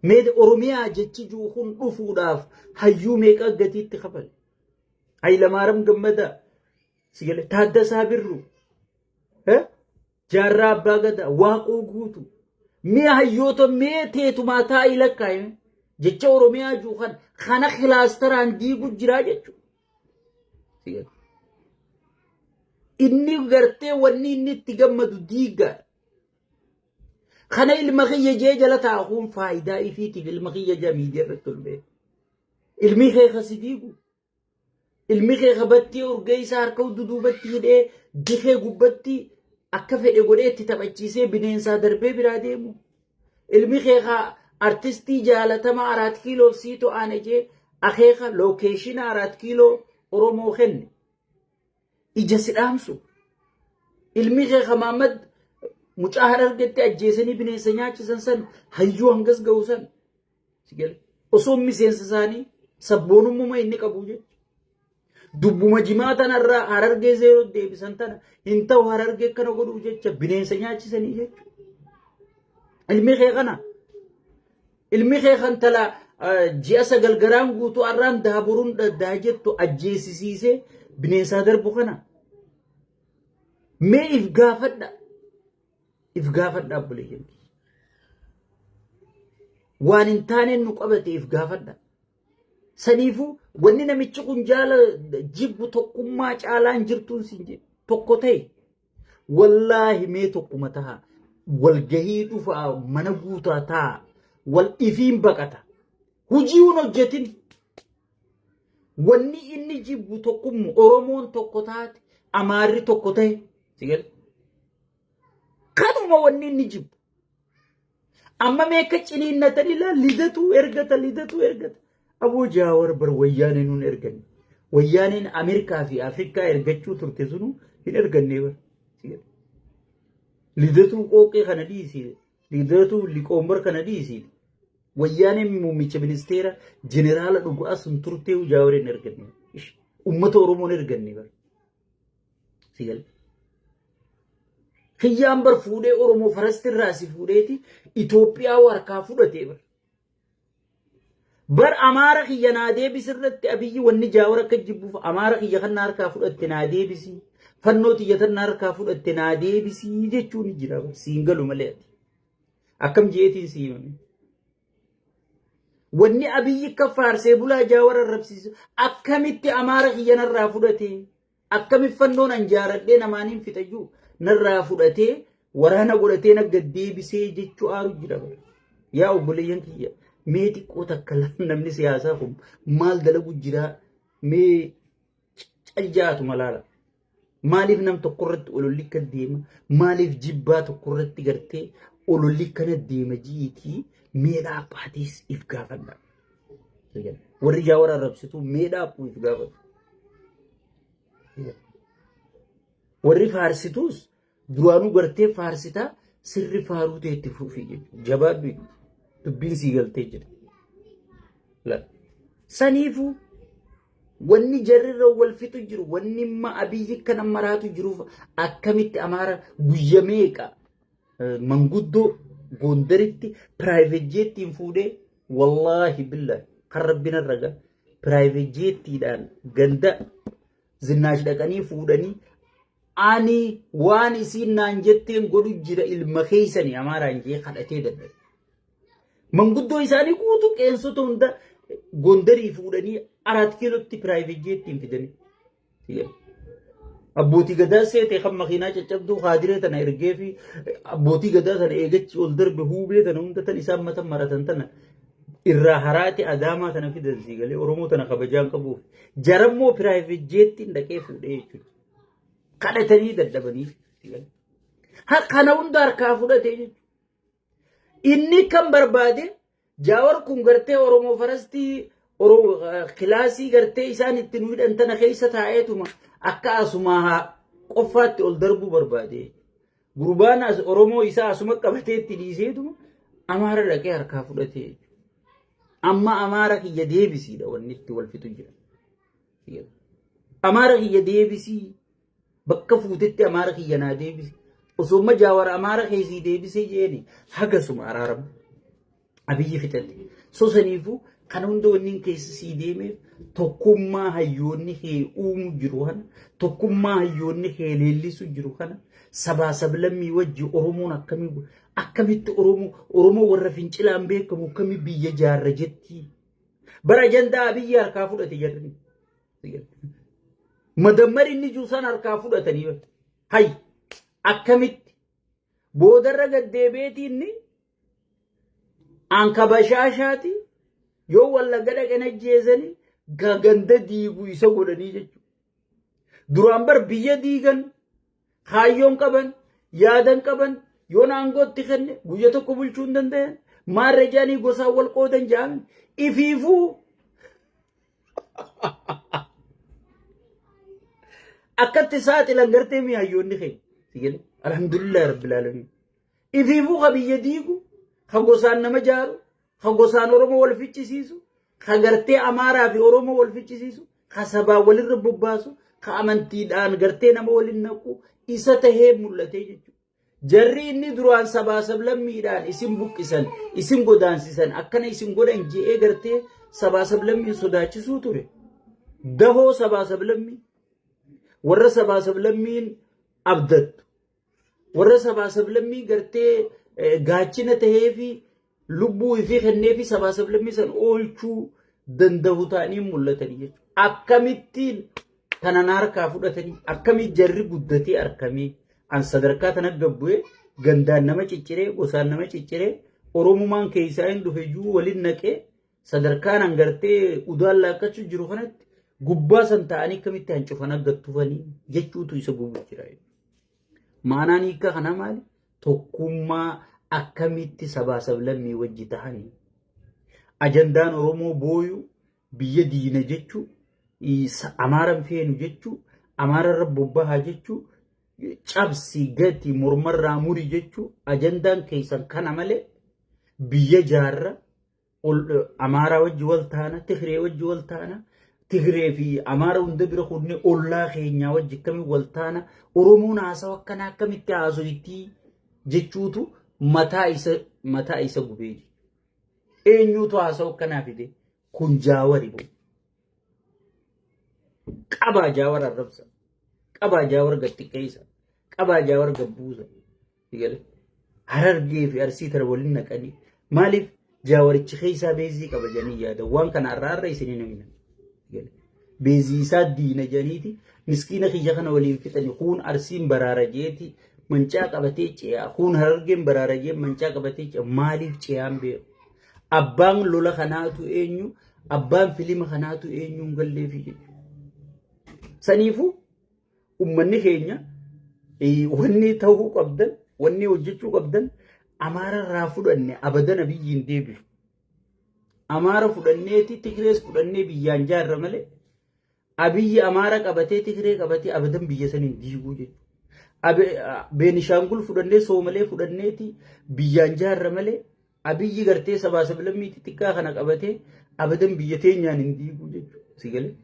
Mee Oromiyaa jechi jiru kun dhufuudhaaf hayyuu meeqa gatiitti kafale? Hayilamaariyaam Gammadaa, si galee Taaddasaa Birruu, Jaarraa Abbaa Gadaa, Waaqoo Guutuu. Mi'a hayyoota mee teetumaa taa'ii lakkaa'ime jecha Oromiyaa jiru kan kana kilaasteraan diigu jiraa jechuudha. Inni gartee wanni inni itti gammadu diigaadha. Kana ilma kiyya jee jala taa'uun faayidaa ifiitiif ilma kiyya jaa miidiyaa irratti ol ba'e. Ilmi kee kasi diigu. Ilmi kee kabattee urgeessaa harka duduubatti hidhee dikee gubbatti akka fedhe godhee itti taphachiisee bineensaa darbee biraa deemu. Ilmi kee ka artistii jaalatamaa Araat Kiiloo siito aane jee akeeka lookeeshina Araat Kiiloo Oromoo kenne. Ija si dhaamsu. Ilmi kee ka Mahammad mucaa Harargetti ajjeesanii bineensa nyaachisan san hayyuu hangas ga'u san. Osoo miseensa isaanii sabboonummaa inni qabu jechuudha. Dubbuma jimaa tanarraa Harargee zeeroo deebisan tana hin ta'u Harargee kana godhuu jecha bineensa nyaachisanii jechuudha. Ilmi kee kana ilmi kee kan tala ji'a 9 garaan guutuu arraan daaburuun daa jettu ajjeesisiisee bineensaa darbu kana mee if gaafadha. If gaafadha obboleeyyan kiyya. Waan hin taaneen nu qabate if gaafadha. Saniifuu wanni namichi kun jaala jibbu tokkummaa caalaan jirtuun siin jedhe tokko ta'e. Wallaahi mee tokkuma taha. Walgahii dhufaa mana guutaa ta'a. Wal ifiin baqata. Hujii hin hojjetin. Wanni inni jibbu tokkummaa Oromoon tokko taate Amaarri tokko ta'e. Si gale? Kanuma wanni inni jibbu. Amma meeqa ciniinnatanii laa lidatu ergata lidatu ergata. Aboo Jaawar bar wayyaanee nuun erganne. Wayyaaneen Ameerikaa fi Afrikaa ergachuu turte sunu hin erganne bar. Lidatuu qooqee kana dhiisi. Lidatuu liqoombar kana dhiisi. Wayyaaneen muummicha ministeera jeneraala dhugaa sun turtee Jaawar hin erganne. Uummata Oromoo hin erganne bar. Si gale. Kiyyaan bar fuudhee Oromoo farastirraa si fuudheeti Itoophiyaa harkaa fudhatee bar. Bar Amaara kiyya naa deebisi irratti Abiyyi wanni Jaawar akka jibbuuf Amaara kiyya kan na harkaa fudhatte naa deebisi. Fannoo tiyya tan na harkaa fudhatte naa deebisi jechuun ni jira. Siin galu malee ati. Akkam jeetiin si himame. Wanni Abiyyi akka faarsee bulaa Jaawar arrabsiisu akkamitti Amaara kiyya narraa fudhate? Akkamitti fannoon an jaaradhee namaaniin fixayyuu narraa fudhatee waraana godhatee na gad deebisee jechuu aaru jira. Yaa obboleeyyan kiyya mee xiqqoo takka namni siyaasaa kun maal dalagu jira mee caljaatu malaala. Maaliif nam tokko irratti ololli akka deema? Maaliif jibbaa tokko irratti gartee ololli kana deema jiitii mee dhaabbaatiis if gaafadha. Warri Jaawar arrabsitu mee dhaabbu if gaafatu. Warri faarsituus duraanuu gartee faarsitaa sirri faaruu ta'e itti fufii jechuudha. Jabaadhu itti. Dubbiin sii galtee jira. Saniifuu wanni jarrirra wal fixu jiru wanni imma Abiyyi kana maraatu jiruuf akkamitti Amaara guyya meeqa manguddoo Gondaritti private jettiin fuudhee wallaahi billahi kan rabbi narra ga private jettiidhaan ganda Zinnaash dhaqanii fuudhanii ani waan isiin naan jetteen godhu jira ilma keessanii Amaaraan jee kadhatee dadhabe. Manguddoo isaanii guutuu qeensota hunda Gondarii fuudhanii Araat Kiilootti private jettiin fidanii. Abbootii gadaa seete kan makiinaa caccabduu kaadiree tana ergee fi abbootii gadaa tana eegachi ol darbe huubee tana hunda tan isaan matan maratan tana irraa haraate Adaamaa tana fidan sii galee Oromoo tana kabajaan qabuuf jarammoo private jettiin dhaqee fuudhee jechuudha. Kadhatanii dadhabanii. Kana hunda harkaa fudhatee jechuudha. Inni kan barbaade Jaawar kun gartee Oromoo farastii kilaasii gartee isaan itti nu hidhan tana keessa taa'eetuma akka asumaa qofaatti ol darbuu barbaade. Gurbaan as Oromoo isaa asuma qabatee itti dhiiseetuma Amaara dhaqee harkaa fudhatee. Amma Amaara kiyya deebisiidha wanni itti wal fixu jira. Amaara kiyya deebisii. Bakka fuutetti Amaara kiyya naa deebisi. Osoo amma Jaawar Amaara keessii deebisee jeeni hagasuma araaramu. Abiyyi fixate. So saniifuu kana hunda wanni keessa sii deemeef tokkummaa hayyoonni kee uumu jiru kana, tokkummaa hayyoonni kee leellisu jiru kana, sabaa sablammii wajji Oromoon akkamii akkamitti Oromoo warra fincilaan beekamu akkamii biyya jaarra jetti. Bara ajandaa Abiyyi harkaa fudhate jarri. Madammar inni jiru san harkaa fudhatanii. Hay akkamitti boodarra gaddeebi'eetii inni anka bashaashaati yoo wallagga dhaqan ajjeesanii ganda diigu isa godhanii jechuudha. Duraan bar biyya diigan kaayyoon qaban yaadan qaban yoon aangootti kenne guyya tokko bulchuu hin danda'an maarra jaanii gosaan wal qoodan jaame ifiifuu akkatti saaxilan gartee mi hayyoonni keenya. Alhamdulillah rabbil alamin. Ifiifuu ka biyya diigu, ka gosaan nama jaaru, ka gosaan Oromoo wal ficcisiisu, ka gartee Amaaraa fi Oromoo wal ficcisiisu, ka sabaa walirra bobbaasu, ka amantiidhaan gartee nama waliin naqu isa tahee mul'atee jechuudha. Jarri inni duraan sabaa sablammiidhaan isin buqqisan, isin godaansisan, akkana isin godhan je'ee gartee sabaa sablammiin sodaachisuu ture. Dahoo sabaa sablammii warra sabaa sablammiin abdattu warra sabaa sablammii gartee gaachina tahee fi lubbuu ifii kennee fi sabaa sablammii san oolchuu danda'u ta'anii mul'atanii jechuudha. Akkamittiin tanan harkaa fudhatanii akkamitti jarri guddatee arkamee an sadarkaa tana gabbu'ee gandaan nama cicciree gosaan nama cicciree Oromumaan keessaa hin dhufe juu waliin naqee sadarkaan an gartee udaan laakkachuu jiru kanatti gubbaa san ta'anii akkamitti hancufan aggattufanii jechuutu isa gubuu jira. Maanaan hiika kana maali? Tokkummaa akkamitti sabaa sablammii wajji tahanii. Ajandaan Oromoo booyu biyya diina jechuu, Amaaran feenu jechuu, Amaara irra bobbahaa jechuu, cabsi gati mormarraa muri jechuu ajandaan keessan kana malee biyya jaarra Amaaraa wajji wal taana, Tigree wajji wal taana, Tigree fi Amaara hunda bira kunne ollaa keenyaa wajji akkamiin wal taana, Oromoon haasawa akkanaa akkamitti haasoytii jechuutu mataa isa gubee jira. Eenyuutu haasawa akkanaa fide? Kun Jaawari boo. Qabaa Jaawar arrabsa. Qabaa Jaawar gad xiqqeessa. Qabaa Jaawar gad buusa. Sigale. Harargee fi Arsii tana waliin naqanii maaliif Jaawarichi keessaa beezii qaba jedhanii yaada. Waan kana har'a har'a isin hin himne. Sigale. Beezii isaa diina jedhaniiti miskiina kiyya kana waliin fixani kuun Arsiin baraara jeeti mancaa qabatee ce'aa kuun Harargeen baraara jee mancaa qabatee ce'a maaliif ce'aan beeku. Abbaan lola kanaatu eenyu abbaan filima kanaatu eenyu hin galleefi jechuudha. Saniifuu Ummanni keenya wanni ta'uu qabdan, wanni hojjechuu qabdan Amaara irraa fudhanne abadan Abiyyi hin deebisu. Amaara fudhanneeti Tigirees fudhannee biyyaan jaarra malee Abiyyi Amaara qabatee Tigiree qabatee abadan biyya san hin diiguu jechuudha. Beenishaangul fudhannee Soomalee fudhanneeti biyyaan jaarra malee Abiyyi gartee sabaa sablammii xixiqqaa kana qabatee abadan biyya teenyaan hin diiguu jechuudha. Si galee?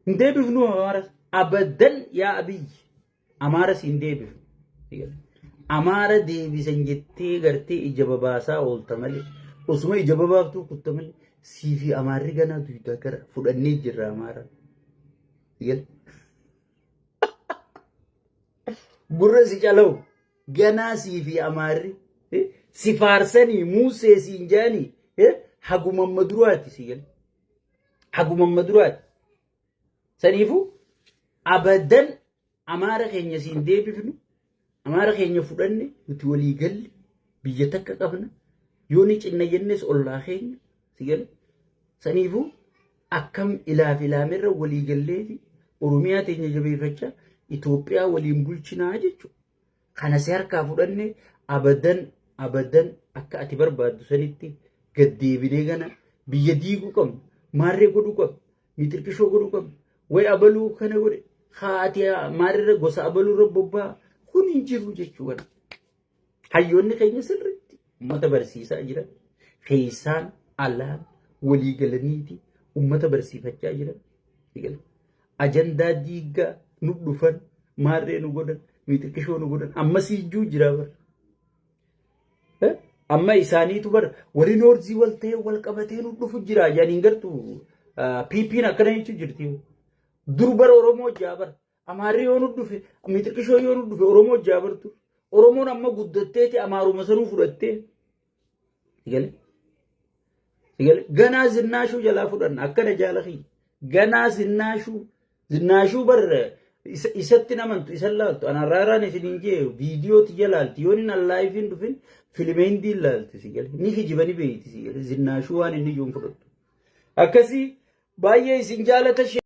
Hin deebifnu Amaara. Abadan yaa Abiyyi. Amaara si hin deebifnu. Si galee? Amaara deebisan jettee gartee ija babaasaa oolta malee osuma ija babaaftuu kutta malee sii fi Amaarri ganaa duydaa gara fudhannee jirra Amaara. Si galee? Gurra si calawu. Ganaa sii fi Amaarri si faarsanii muusee siin jaanii haguma amma duraati si gale. Haguma amma duraati. Saniifuu abadan Amaara keenya siin deebifnu Amaara keenya fudhanne nuti walii galle biyya takka qabna yoo ni cinna jennes ollaa keenya si gale. Saniifuu akkam ilaaf ilaamerra walii galleeti Oromiyaa teenya jabeeffachaa Itoophiyaa waliin bulchinaa jechuudha. Kana si harkaa fudhanne abadan abadan akka ati barbaaddu sanitti gad deebinee gana biyya diiguu qabna. Maarree godhuu qabna. Mixirqishoo godhuu qabna. Way abaluu kana godhe. Haa ati maarree gosa abaluu irra bobbaa. Kun hin jiru jechuudha. Hayyoonni keenya sirriitti uummata barsiisaa jiran. Keessaan alaan walii galaniiti uummata barsiifachaa jiran. Ajandaa diiggaa nu dhufan maarree nu godhan mixiqqishoo nu godhan ammasii ijjuu jira bara. Amma isaaniitu bar warri noorzii wal ta'ee wal qabatee nu dhufu jira jedhaniin gartu PP'n akkana jechuu jirti. Dur bara Oromoo jaabar. Amaarri yoo nu dhufe, mixiqishoo yoo nu dhufe Oromoo jaabartu. Oromoon amma guddatteeti Amaaruma sanuu fudhattee. Sigale? Sigale? Ganaa zinnaashuu jalaa fudhanna akkana jaala kiyya. Ganaa zinnaashuu zinnaashuu bar isatti namantu isan laaltu anarraaraan isiniin jee viidiyoo tiyya laalti yoon inni laayifiin dhufin filima hindii laalti sigale ni kijibani beeyti sigale zinnaashuu waan inni ijoon fudhattu. Akkasii baay'ee isin jaalata.